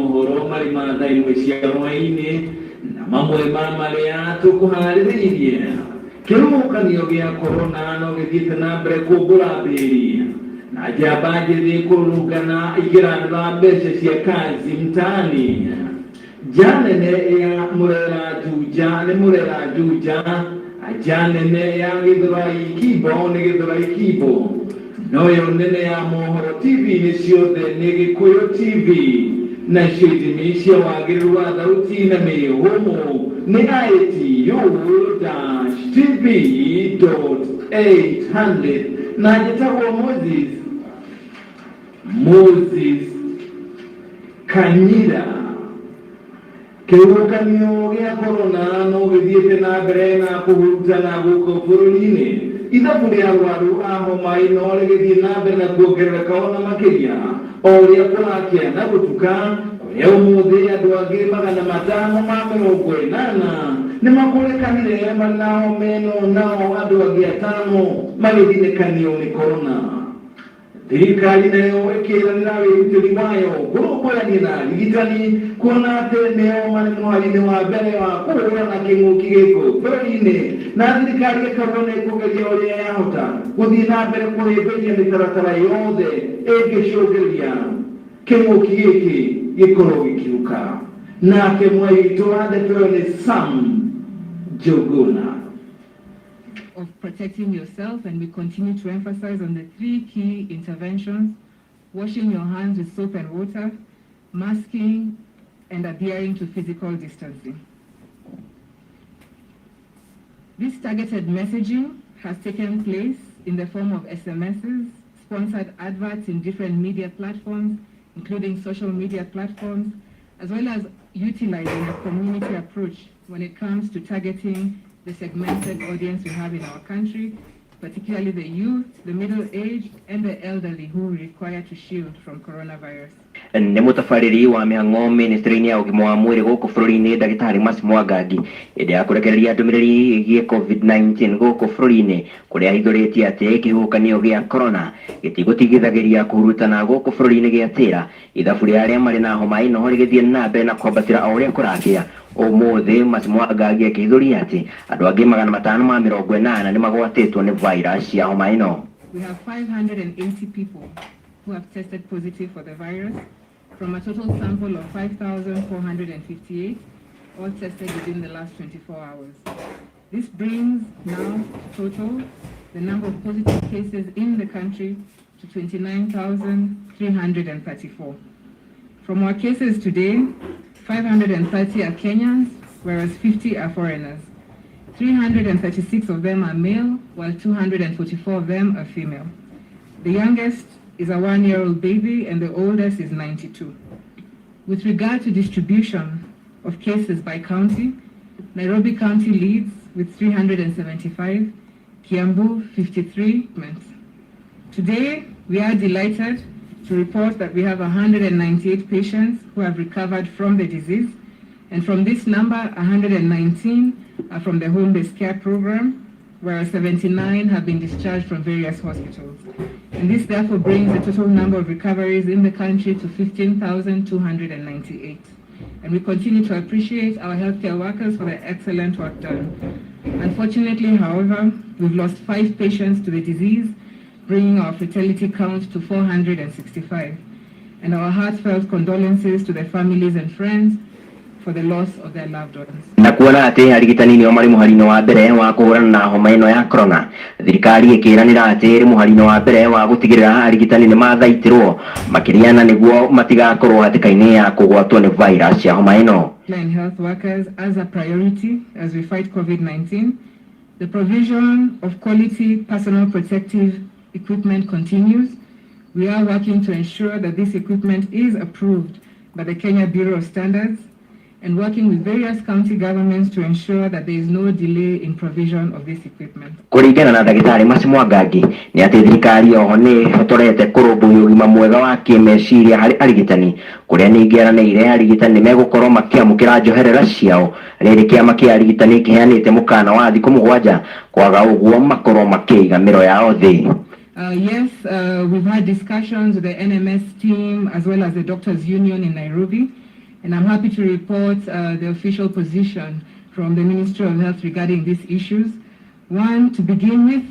Mohoro marĩ ma thaa 1 cia hwaĩ-inĩ na mamwe ma marĩa tũkũharĩrĩirie. Kĩhuhũkanio gĩa korona no gĩthiĩte na mbere kũmbũra mbĩri na njamba njĩthĩ kũrũrũngana ikĩrandũra mbeca cia kazi mtaani. Nja nene ya Murera Juja nĩ Murera Juja, nja nene ya Githurai Kimbo nĩ Githurai Kimbo. Noyo nene ya mohoro TV-inĩ ciothe nĩ Gĩkũyũ TV, nacio ithimi cia wagĩrĩru wa thauti na mĩhũmũ nĩ ITU-TV.800. Na njĩtagwo Moses Moses Kanyira. Kĩhuhũkanio gĩa korona no gĩthiĩte na mbere na kũhurutana gũkũ bũrũri-inĩ. Ithabu rĩa arwaru a homa ĩno rĩgĩthiĩ na mbere na kuongerereka ona makĩria o ũrĩa kũrakĩa na gũtuka, kũrĩa ũmũthĩ andũ angĩ 580 nĩmakũrĩkanire marĩ na homa ĩno nao andũ angĩ atano magĩthinĩkanio nĩ korona. Thirikari nayo ĩkĩranĩra wĩrutĩri wayo kũrũmbũyania na arigitani kuona atĩ nĩo marĩ mũhari-inĩ wa mbere wa kũhũrana na kĩng'ũki gĩkũ bũrũri-inĩ, na thirikari ĩkauga nĩ ĩkũgeria ũrĩa yahota gũthiĩ na mbere kũhĩmbĩria mĩtaratara yothe ĩngĩcũngĩrĩria kĩng'ũki gĩkĩ gĩkorwo gĩkihuka. Nake mwai witũ wa ndeto ĩyo nĩ Sam Njũgũna. Of protecting yourself, and we continue to emphasize on the three key interventions: washing your hands with soap and water, masking, and adhering to physical distancing. This targeted messaging has taken place in the form of SMSs, sponsored adverts in different media platforms, including social media platforms, as well as utilizing a community approach when it comes to targeting the segmented audience we have in our country, particularly the youth, the middle-aged, and the elderly who require to shield from coronavirus. Nĩ mũtabarĩri wa mĩhang'o ministry-inĩ ya ũgima wa mwĩrĩ gũkũ bũrũri-inĩ, ndagĩtarĩ Mercy Mwangangi, hĩndĩ ya kũrekereria ndũmĩrĩri ĩgiĩ COVID-19 gũkũ bũrũri-inĩ, kũrĩa ahithũrĩtie atĩ kĩhuhũkanio gĩa corona gĩtigũtigithagĩria kũhurutana gũkũ bũrũri-inĩ gĩatĩra ithabu rĩa arĩa marĩ na homa ĩno rĩgĩthiĩ na mbere na kwambatĩra o ũrĩa kũrakĩa. Ũmũthĩ Mercy Mwangangi akĩhithũria atĩ andũ angĩ 580 nĩ magwatĩtwo nĩ virus ya homa ĩno. We have 580 people who have tested positive for the virus from a total sample of 5,458, all tested within the last 24 hours. This brings now total the number of positive cases in the country to 29,334. From our cases today, 530 are Kenyans, whereas 50 are foreigners. 336 of them are male, while 244 of them are female. The youngest is a 1-year-old baby and the oldest is 92. With regard to distribution of cases by county, Nairobi County leads with 375, Kiambu 53. Today, we are delighted to report that we have 198 patients who have recovered from the disease, and from this number, 119 are from the home-based care program, whereas 79 have been discharged from various hospitals. And this therefore brings the total number of recoveries in the country to 15,298. And we continue to appreciate our healthcare workers for their excellent work done. Unfortunately, however, we've lost 5 patients to the disease, bringing our fatality count to 465. And our heartfelt condolences to their families and friends for the loss of their loved ones. Na kuona atĩ arigitani nĩo marĩ mũhari-inĩ wa mbere wa kũhũrana na homa ĩno ya corona, thirikari ĩkĩranĩra atĩ ĩrĩ mũhari-inĩ wa mbere wa gũtigĩrĩra arigitani nĩ mathaitĩrwo makĩria na nĩguo matigakorwo hatĩka-inĩ ya kũgwatwo nĩ virus ya homa ĩno. And health workers as a priority as we fight COVID-19. The provision of quality personal protective equipment continues. We are working to ensure that this equipment is approved by the Kenya Bureau of Standards and working with various county governments to ensure that there is no delay in provision of this equipment. Kũringana na ndagĩtarĩ Mercy Mwangangi nĩ atĩ thirikari oho nĩ ĩhotorete kũrũmbũiya ũgima mwega wa kĩmeciria harĩ arigitani, kũrĩa ningĩ eranĩire arigitani nĩ megũkorwo makĩamũkĩra njoherera ciao rĩrĩ kĩama kĩa arigitani kĩheanĩte mũkana wa thikũ 7, kwaga ũguo makorwo makĩiga mĩro yao thĩ. Yes, we've had discussions with the NMS team as well as the Doctors Union in Nairobi. And I'm happy to report the official position from the Ministry of Health regarding these issues. One, to begin with,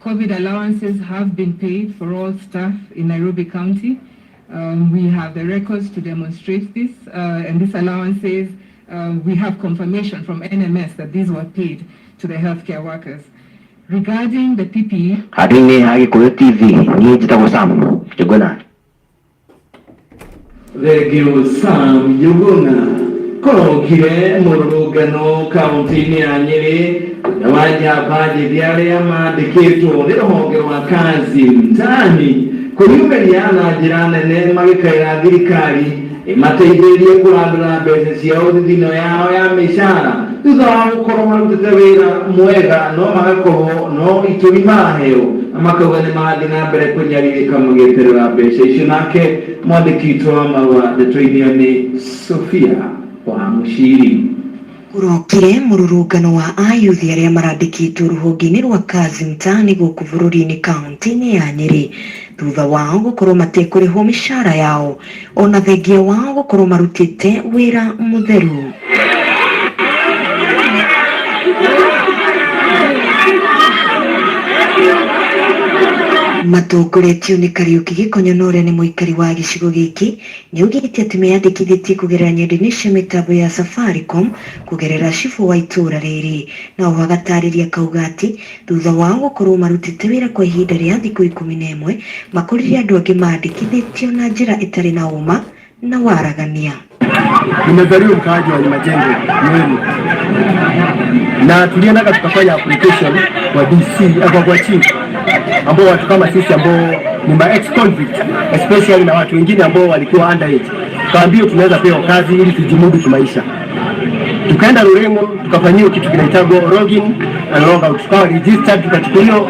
COVID allowances have been paid for all staff in Nairobi County. We have the records to demonstrate this, and these allowances, we have confirmation from NMS that these were paid to the healthcare workers. Regarding the PPE, Handũ-inĩ ha Gĩkũyũ TV, niĩ njĩtagwo Sam Njũgũna. Thengio, Sam Njũgũna. Kũrokire mũrũrũngano kaunti-inĩ ya Nyĩrĩ thutha wa njamba njĩthĩ arĩa mandĩkĩtwo nĩ rũhonge rwa Kazi Mtaani kwĩyumĩria na njĩra nene magĩkaĩra thirikari ĩmateithĩrĩrie kũrandũra mbeca ciao thithino yao ya mĩcara thutha wa gũkorwo marutĩte wĩra mwega no magakorwo no itũmi maraheo na makauga nĩ marathiĩ na mbere kũnyarirĩka magĩeterera mbeca icio. Nake mwandĩki witũ wa marũa ndeto-inĩ ĩyo nĩ Sofia wa Mũciri. Kũrokire mũrũrũngano wa ayuthi arĩa marandĩkĩtwo rũhonge-inĩ rwa Kazi Mtaani gũkũ bũrũri-inĩ kaunti-inĩ ya Nyĩrĩ thutha wao gũkorwo matekũrĩhwo mĩcara yao ona thengia wao gũkorwo marutĩte wĩra mũtheru. Matongoretio nĩ Kariũki Gĩkonyo na ũrĩa nĩ mũikari wa gĩcigo gĩkĩ nĩaugĩte atĩ meyandĩkithĩtie kũgerera nenda-inĩ cia mĩtambo ya Safaricom kũgerera cibũ wa itũũra rĩrĩ. Na oho agatarĩria akauga atĩ thutha wao gũkorwo marutĩte wĩra kwa ihinda rĩa thikũ 11 makorire andũ angĩ mandĩkithĩtio na njĩra ĩtarĩ na ũma na waragania. Nimezaliwa mkaaji wa Majengo Mwelu, na tuliendaga tukafanya application kwa DC kwa chief, ambao watu kama sisi ambao ni ma ex convict especially na watu wengine ambao walikuwa underage, tukaambiwa tunaweza pewa kazi ili tujimudu kimaisha. Tukaenda Rurengo tukafanyiwa kitu kinaitwa login and log out, tukawa registered, tukachukuliwa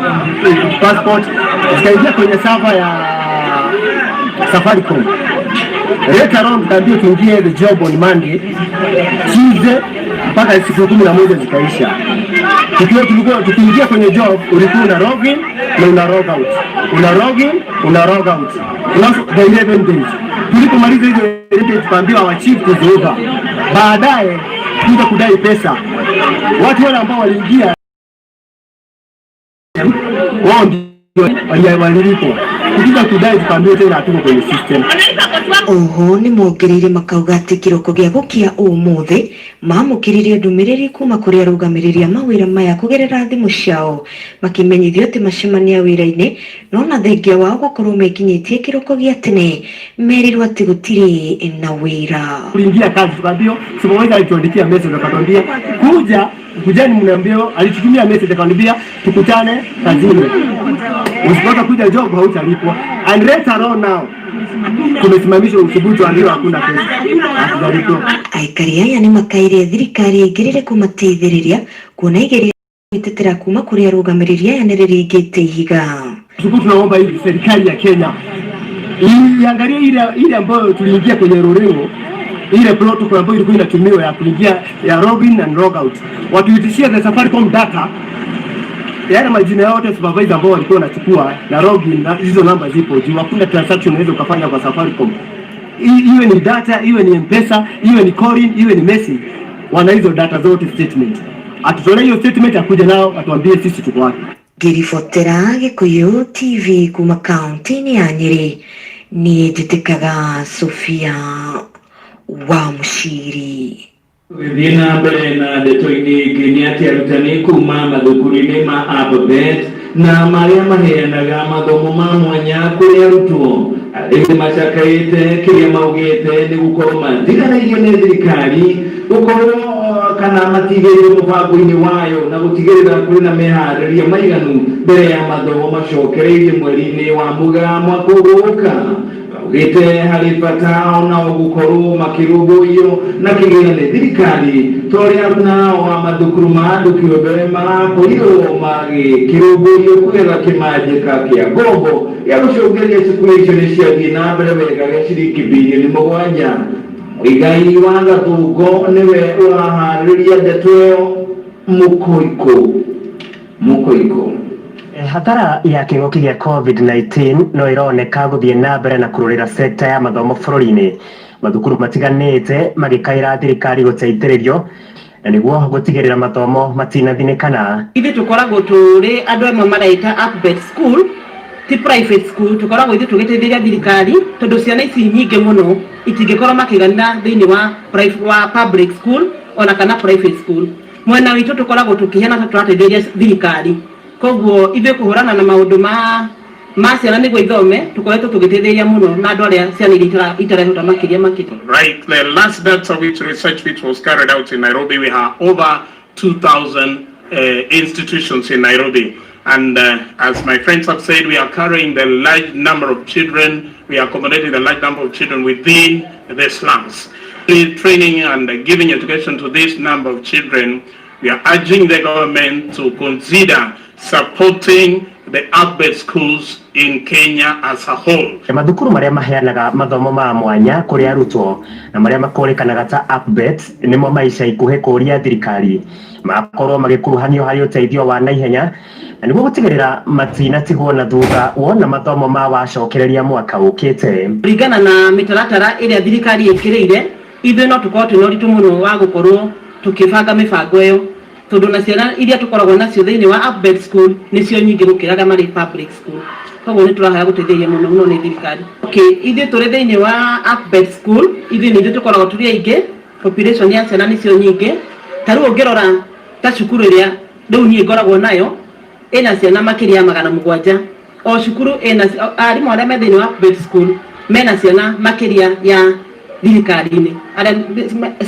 passport, tukaingia kwenye server ya Safaricom. Later on tukaambiwa tuingie the job on Monday, Tuesday mpaka siku 11 zikaisha. Tukiwa tulikuwa tukiingia kwenye job, ulikuwa una login na una log out, una login, una log out, alafu the 11 days. Tulipomaliza hizo 11 days tukaambiwa our shift is over. Baadaye kuja kudai pesa, watu wale ambao waliingia wao ndio walilipwa. Tukija kudai tukaambiwa tena hatuko kwenye system. Oho nĩ mongereire makauga atĩ kĩroko gĩa gũkia ũmũthĩ mamũkĩrire ndũmĩrĩri kuma kũrĩ arũgamĩrĩri a mawĩra maya kũgerera thimũ ciao makĩmenyithio atĩ macemania wĩra-inĩ no na thengia wao gũkorwo mekinyĩtie kĩroko gĩa tene merirwo atĩ gũtirĩ na wĩra. Tuliingia kazi tukaambiwa, supervisor alituandikia message akatuambia kuja kujani, mnaambia alitutumia message akaniambia tukutane kazini, usipata kuja job hautalipwa. And later on now tumesimamishwa usubuhi, tuambiwa hakuna pesa, hatujalipwa. Aikari aya nĩ makaire thirikari ĩingĩrĩre kũmateithĩrĩria kuona igerio gwĩtetera kuma kũrĩ arũgamĩrĩri aya nĩ rĩringĩte ihiga. Tulikuwa tunaomba hivi serikali ya Kenya iangalie ile ile ambayo tuliingia kwenye Rurengo, ile protocol ambayo ilikuwa inatumiwa ya kuingia ya login and log out, watuitishie the Safaricom data, yale majina yote supervisor ambao walikuwa wanachukua na login na hizo namba zipo juu. Hakuna transaction unaweza ukafanya kwa Safaricom, iwe ni data, iwe ni M-Pesa, iwe ni calling, iwe ni message, wana hizo data zote statement. Atutolee hiyo statement, akuja nao atuambie sisi tuko wapi. Ngĩribotera Gĩkũyũ TV kuma kaunti-inĩ ya Nyĩrĩ, niĩ njĩtĩkaga Sofia wa Mũciri. Tũgĩthiĩ na mbere na ndeto-inĩ ĩngĩ nĩ atĩ arutani kuma mathukuru-inĩ ma Alphabet na marĩa maheanaga mathomo ma mwanya kũrĩ arutwo arĩa macakaĩte kĩrĩa maugĩte nĩ gũkorwo matiganĩirio nĩ thirikari gũkorwo kana matigĩrĩire mũbango-inĩ wayo na gũtigĩrĩra kũrĩ na meharĩria maiganu mbere ya mathomo macokereirie mweri-inĩ wa Mũgaa mwaka ũgũka. Augĩte harĩ bata onao gũkorwo makĩrũmbũiyo na kĩgĩna nĩ thirikari ta ũrĩa arunao a mathukuru ma andũ kĩũmbe marakorirwo magĩkĩrũmbũiyo kũgerera kĩmanjĩka kĩa ngombo gĩa gũcũngĩrĩria cukuru icio nĩ ciathiĩ na mbere wega gĩa ciringi bilioni 7. Mũigai wa Gathũngũ nĩwe ũraharĩrĩria ndeto ĩyo. Mũkoiko Mũkoiko. Hathara ya kĩng'ũki gĩa COVID-19 no ĩroneka gũthiĩ na mbere na kũrũrĩra sekta ya mathomo bũrũri-inĩ. Mathukuru matiganĩte magĩkaĩra thirikari gũteithĩrĩrio na nĩguo gũtigĩrĩra mathomo matinathinĩkana. Ithuĩ tũkoragwo tũrĩ andũ amwe maraita APBET school, ti private school, tũkoragwo ithuĩ tũgĩteithĩrĩria thirikari tondũ ciana ici nyingĩ mũno itingĩkorwo makĩiganĩra thĩinĩ wa public school ona kana private school. Mwena witũ tũkoragwo tũkĩheana ta tũrateithĩrĩria thirikari, koguo ithuĩ kũhũrana na maũndũ ma ciana nĩguo ithome tũkoretwo tũgĩteithĩrĩria mũno na andũ arĩa ciana iria itarehota makĩria makĩria. Right, the last data which research which was carried out in Nairobi, we have over 2,000 institutions in Nairobi. And as my friends have said, we are carrying the large number of children, we are accommodating the large number of children within the slums. Training and giving education to this number of children, we are urging the government to consider supporting the APBET schools in Kenya as a whole. Mathukuru marĩa maheanaga mathomo ma mwanya kũrĩ arutwo na marĩa makũrĩkanaga ta APBET nĩmo maica ikuhĩ kũũria thirikari makorwo magĩkuruhanio harĩ ũteithio wa naihenya na nĩguo gũtigĩrĩra matinatigwo na thutha wona mathomo ma wacokereria mwaka ũkĩte. Kũringana na mĩtaratara ĩrĩa thirikari ĩkĩrĩire, ithuĩ no tũkorwo twĩna ũritũ mũno wa gũkorwo tũkĩbanga mĩbango ĩyo, tondũ na ciana iria tũkoragwo nacio thĩinĩ wa APBET school nĩcio nyingĩ gũkĩra arĩa marĩ public school, koguo nĩ tũrahoya gũteithĩrĩria mũno mũno nĩ thirikari. Okay, ithuĩ tũrĩ thĩinĩ wa APBET school, ithuĩ nĩ ithuĩ tũkoragwo tũrĩ aingĩ, population ya ciana nĩcio nyingĩ. Ta rĩu ũngĩrora ta cukuru ĩrĩa rĩu niĩ ngoragwo nayo ĩna ciana makĩria ya 700. O cukuru ĩna arimũ arĩa me thĩinĩ wa APBET school mena ciana makĩria ya thirikari-inĩ,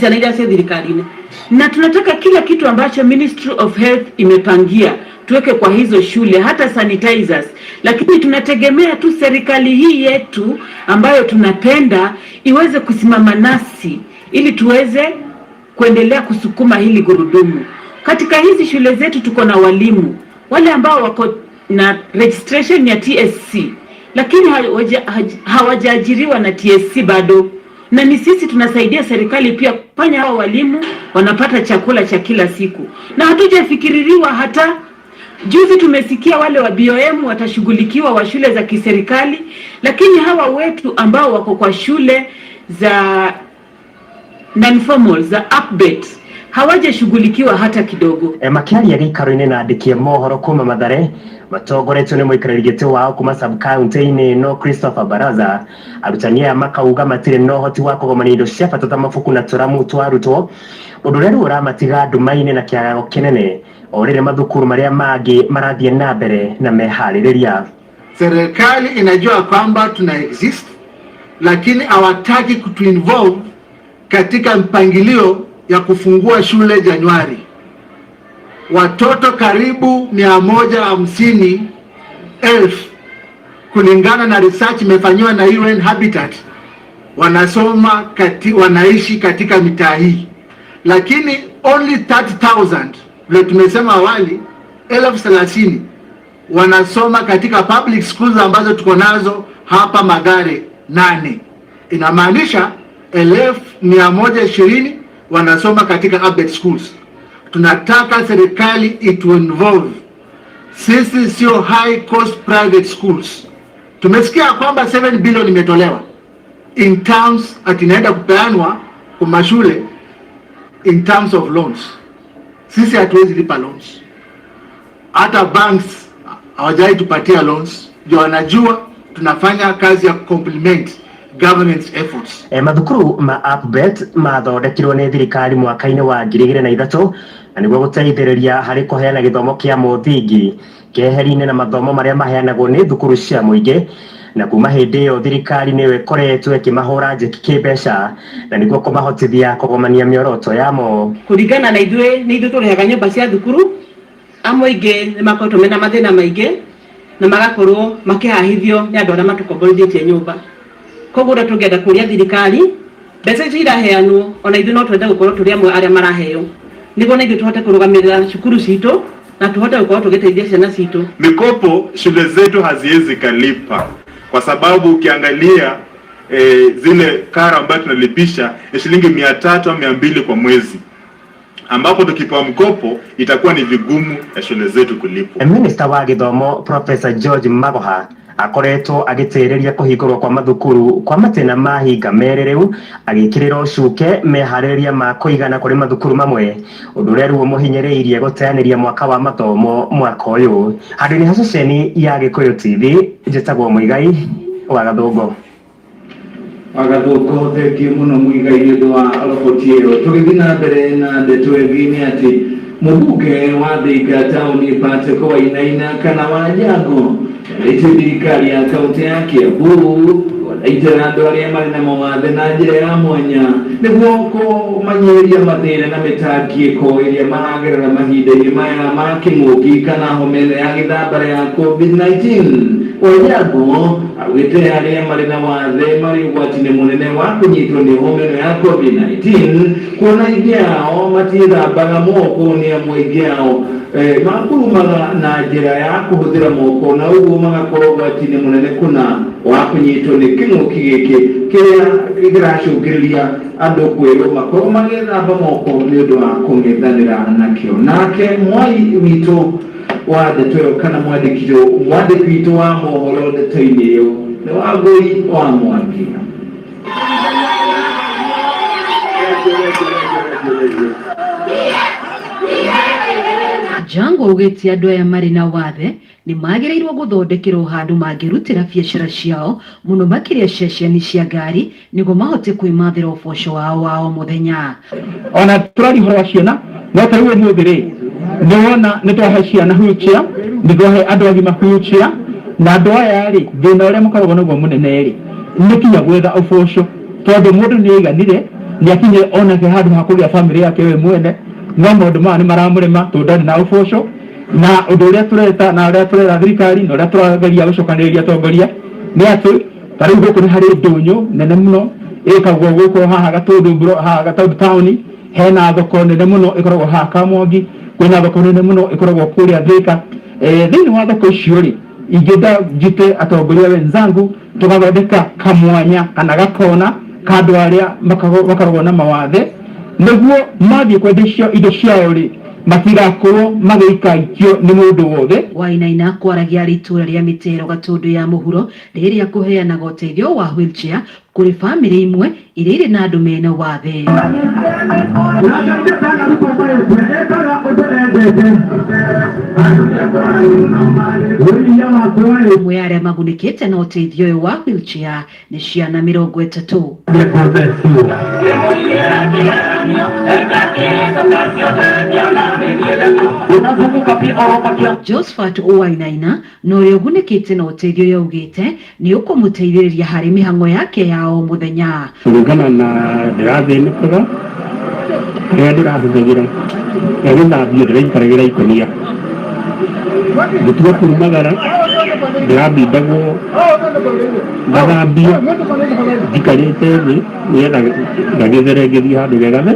ciana iria ciĩ thirikari-inĩ. Na tunataka kila kitu ambacho Ministry of Health imepangia tuweke kwa hizo shule, hata sanitizers, lakini tunategemea tu serikali hii yetu ambayo tunapenda iweze kusimama nasi ili tuweze kuendelea kusukuma hili gurudumu. Katika hizi shule zetu tuko na walimu wale ambao wako na registration ya TSC, lakini hawajaajiriwa na TSC bado, na ni sisi tunasaidia serikali pia kufanya hao walimu wanapata chakula cha kila siku, na hatujafikiririwa hata. Juzi tumesikia wale wa BOM watashughulikiwa wa shule za kiserikali, lakini hawa wetu ambao wako kwa shule za non-formal za APBET hawajashughulikiwa hata kidogo. Makĩaria gĩikaro-inĩ na andĩki a mohoro kuma Mathare matongoretio nĩ mũikarĩri gĩtĩ wao kuma sub county-inĩ ĩno Christopher Baraza, arutani aya makauga matirĩ na ũhoti wa kũgomania indo cia bata ta mabuku na tũramu twa arutwo, ũndũ ũrĩa rĩu ũramatiga nduma-inĩ na kĩagago kĩnene o rĩrĩa mathukuru marĩa mangĩ marathiĩ na mbere na meharĩrĩria. Serikali inajua kwamba tuna exist, lakini hawataki kutuinvolve katika mpangilio ya kufungua shule Januari. Watoto karibu 150,000 kulingana na research imefanyiwa na UN Habitat wanaishi katika mitaa hii, lakini only 30,000, vile tumesema awali, 30,000 wanasoma katika public schools ambazo tuko nazo hapa Mathare 8. Inamaanisha 120,000 wanasoma katika APBET schools. Tunataka serikali itu involve. Sisi sio high cost private schools. Tumesikia kwamba 7 billion imetolewa in terms ati inaenda kupeanwa kwa mashule in terms of loans. Sisi hatuwezi lipa loans. Hata banks hawajai tupatia loans, ndio wanajua tunafanya kazi ya complement government's efforts. Mathukuru ma APBET mathondekirwo nĩ thirikari mwaka-inĩ wa 2003 na nĩguo gũteithĩrĩria harĩ kũheana gĩthomo kĩa mũthingi keheri-inĩ na mathomo marĩa maheanagwo nĩ thukuru cia mũingĩ, na kuma hĩndĩ ĩyo thirikari nĩyo ĩkoretwo ĩkĩmahũra njeki kĩmbeca na nĩguo kũmahotithia kũgomania mĩoroto yamo. Kũringana na ithuĩ, nĩ ithuĩ tũrĩhaga nyũmba cia thukuru. Amwe aingĩ nĩ makoretwo mena mathĩna maingĩ na magakorwo makĩhahithio nĩ andũ arĩa matũkomborithĩtie nyũmba, koguo ũrĩa tũngĩenda kũria thirikari, mbeca icio iraheanwo, ona ithuĩ no twende gũkorwo tũrĩ amwe arĩa maraheo, nĩguo na ithuĩ tũhote kũrũgamĩrĩra cukuru citũ na tũhote gũkorwo tũgĩteithia ciana citũ. Mikopo shule zetu haziwezi kalipa kwa sababu ukiangalia zile karo ambayo tunalipisha ni shilingi 300 au 200 kwa mwezi, ambapo tukipewa mkopo itakuwa ni vigumu ya shule zetu kulipwa. Minista wa gĩthomo Professor George Magoha Akoretwo agĩtĩrĩria kũhingũrwo kwa mathukuru kwa matĩna ma hinga merĩ rĩu agĩkĩrĩra ũcuke meharĩrĩria ma kũigana kũrĩ mathukuru mamwe ũndũ ũrĩa rĩu ũmũhinyĩrĩirie gũteanĩria mwaka wa mathomo mwaka ũyũ. Handũ-inĩ ha ceceni ya Gĩkũyũ TV, njĩtagwo Mũigai wa Gathũngũ. Wagathũngũ, thengiũ mũno Mũigai nĩ ũndũ wa roboti ĩyo. Tũgĩthiĩ na mbere na ndeto ĩngĩ nĩ atĩ mũmbunge wa Thika taũni Patrick Wainaina kana Wanjango erĩte thirikari ya kaunti ya Kiambu gũthaitĩra andũ arĩa marĩ na mawathe na njĩra ya mwanya nĩguo kũmanyihĩria mathĩna na mĩtangĩko ĩrĩa maragerera mahinda-inĩ maya ma kĩng'ũki kana homa ĩno ya gĩthambara ya COVID-19. Wanjango augĩte arĩa marĩ na wathe marĩ ũgwati-inĩ mũnene wa kũnyitwo nĩ homa ĩno ya COVID-19 kuona aingĩ ao matiĩthambaga moko nĩ amu aingĩ ao makurumaga na njĩra ya kũhũthĩra moko na ũguo magakorwo ũgwati-inĩ mũnene kũna wa kũnyitwo nĩ kĩng'ũki gĩkĩ kĩrĩa kĩracũngĩrĩria andũ kwĩrwo makorwo magĩthamba moko nĩ ũndũ wa kũng'ethanĩra nakĩo. Nake mwai witũ wa ndeto ĩyo kana mwandĩki witũ wa mohoro ndeto-inĩ ĩyo nĩ Wangũi wa Mwangi. Jango augĩte andũ aya marĩ na wathe nĩ magĩrĩirwo gũthondekerwo handũ mangĩrutĩra biacara ciao mũno makĩria ceceni cia ngari nĩguo mahote kwĩmathĩra ũboco wao wa o mũthenya. Ona tũraria ũhoro wa ciana no ta rĩu ũmũthĩ rĩ nĩ wona nĩ twahe ciana wheelchair, nĩ twahe andũ agima wheelchair, na andũ aya rĩ thĩna ũrĩa makoragwo naguo mũnene rĩ nĩ kinya gwetha ũboco tondũ mũndũ nĩ aiganire nĩ akinyire onake handũ ha kũgĩa bamĩrĩ yake we mwene, no maũndũ maya nĩ maramũrema tondũ ndarĩ na ũboco. Na ũndũ ũrĩa tũreta na ũrĩa tũrera thirikari na ũrĩa tũrageria gũcokanĩrĩria atongoria nĩ atĩ ta rĩu gũkũ nĩ harĩ ndũnyũ nene mũno ĩkagwo gũkũ haha Gatũndũ, haha Gatũndũ taũni hena thoko nene mũno ĩkoragwo haha Kamwangi, kwĩna thoko nene mũno ĩkoragwo kũrĩa Thika. Thĩinĩ wa thoko icio rĩ ingĩenda njite atongoria wenzangu tũgathondeka kamwanya kana gakona ka andũ arĩa makoragwo na mawathe nĩguo mathiĩ kwendia indo ciao rĩ matigakorwo magĩikaikio nĩ mũndũ wothe. Wainaina kwaragia arĩ itũũra rĩa Mĩtero Gatũndũ ya mũhuro rĩrĩa kũheanaga ũteithio wa wheelchair kũrĩ bamĩrĩ imwe iria irĩ na andũ mena wathe. Amwe arĩa magunĩkĩte na ũteithio ũyũ wa wheelchair nĩ ciana 30. Josephat Wainaina na ũrĩa ũgunĩkĩte na ũteithio ũyũ augĩte nĩ ũkũmũteithĩrĩria harĩ mĩhang'o yake ya o mũthenya. Kũringana na ndĩrathĩnĩkaga kĩrĩa ndĩrahũthagĩra gĩa gũthambio ndĩraikaragĩra ikũnia ngĩtua kumagara ndĩrambindagwo ngathambio njikarĩte thĩ nĩgetha ngagĩthere ngĩthiĩ handũ gegathe.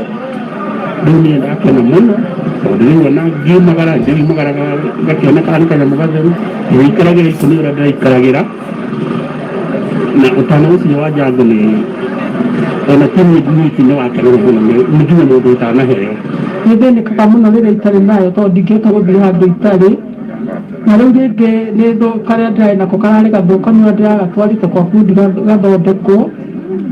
Rĩu niĩ ndakena mũno tondũ rĩu ona ngiumagara ndĩriumagaraga gakĩoneka nĩ kanyamũ gatheru ndĩraikaragĩra ikũnia ũrĩa ndĩraikaragĩra. Na ũtana ũcio wa Jango nĩ ona ti niĩ nyiki nĩ wakenagwo mũno nĩ nginya mũndũ ũtanaheo. Nĩ thĩnĩkaga mũno rĩrĩa itarĩ nayo tondũ ndingĩhota gũthiĩ handũ itarĩ, na rĩu rĩngĩ nĩ karĩa ndĩrarĩ nako kararĩ gathũkanu na ndĩragatwarĩte kwa bundi gathondekwo,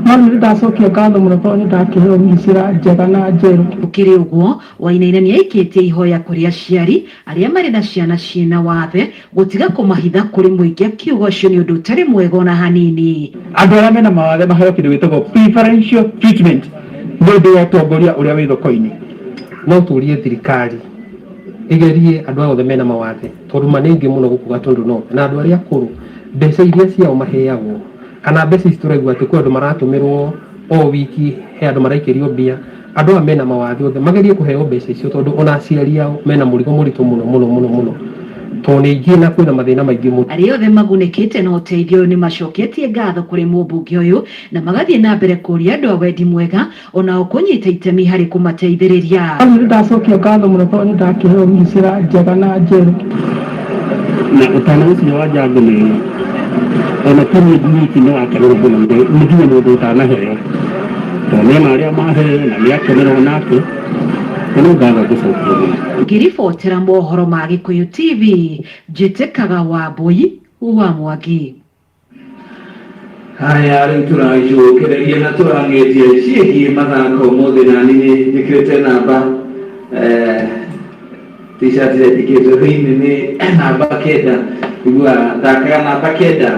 no nĩ ndacokia ngatho mũno tondũ nĩ ndakĩheo wheelchair njega na njerũ. Gũkĩrĩ ũguo, Wainaina nĩ aikĩtie ihoya kũrĩ aciari arĩa marĩ na ciana ciĩna wathe gũtiga kũmahitha kũrĩ mũingĩ akiuga ũcio nĩ ũndũ ũtarĩ mwega ona hanini. Andũ arĩa mena mawathe maheo kĩndũ gĩtagwo preferential treatment nĩ ũndũ wa ũtongoria ũrĩa wĩ thoko-inĩ. No tũrie thirikari ĩgerie andũ aya othe mena mawathe tondũ ma nĩ aingĩ mũno gũkũ Gatũndũ North na andũ arĩa akũrũ mbeca iria ciao maheagwo kana mbeca ici tũraigua atĩ kwĩ andũ maratũmĩrwo o wiki he andũ maraikĩrio mbia andũ aya mena mawathe othe magerie kũheo mbeca icio tondũ ona aciari ao mena mũrigo mũritũ mũno mũno mũno mũno tondũ nĩ aingĩ na kwĩna mathĩna maingĩ mũno. Arĩa othe magunĩkĩte na ũteithio ũyũ nĩ macoketie ngatho kũrĩ mũmbunge ũyũ na magathiĩ na mbere kũria andũ a wendi mwega onao kũnyita itemi harĩ kũmateithĩrĩria. Nĩ ndacokia ngatho mũno tondũ nĩ ndakĩheo wheelchair njega na njerũ. Na ũtana ũcio wa Jango nĩ ona ti niĩ nyiki nĩ wakenagwo mũno nĩ nginya mũndũ ũtanaheo tondũ nĩona arĩa maheo na nĩ akenera onake na no ngatho ngũcokia mũno. Ngĩribotera mohoro ma Gĩkũyũ TV, njĩtĩkaga Wambũi wa Mwangi. Haya rĩu tũracokereria na tũrang'ĩtie ciĩgiĩ mathako ũmũthĩ na niĩ njĩkĩrĩte namba t-shirt ĩrĩa njĩkĩrĩte thĩinĩ nĩ namba 9, iguaga thakaga namba 9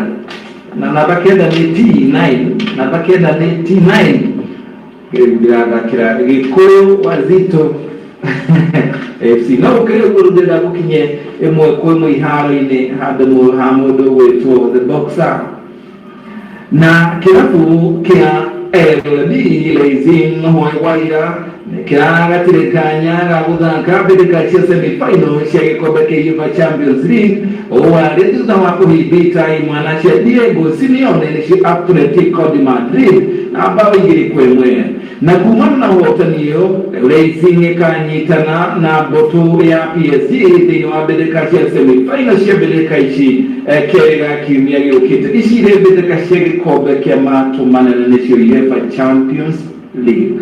na namba 9 nĩ T9, namba 9 nĩ T9. Rĩu ndĩrathakĩra Gĩkũyũ Wazito FC. No gũkĩrĩ ũguo, rĩu ndĩrenda gũkinye ĩmwe kwa ĩmwe iharo-inĩ handũ ha mũndũ ũgwĩtwo The Boxer na kĩrabu kĩa LD Leipzig Hwaĩ kĩragatire kanya ga gũthaka mbĩtĩka cia semi-final cia gĩkombe kĩa UEFA Champions League ũũ arĩ thutha wa kũhimbĩta imwana cia Diego Simeone nĩcio Atletico de Madrid na bao 2-1. Na kumana na ũhotani ũyũ, rĩu Leipzig ĩkanyitana na mbũtũ ya PSG thĩinĩ wa mbĩtĩka cia semi-final cia mbĩtĩka ici kerĩ ga kiumia gĩũkĩte. Ici irĩ mbĩtĩka cia gĩkombe kĩa matũ manene nĩcio UEFA Champions League.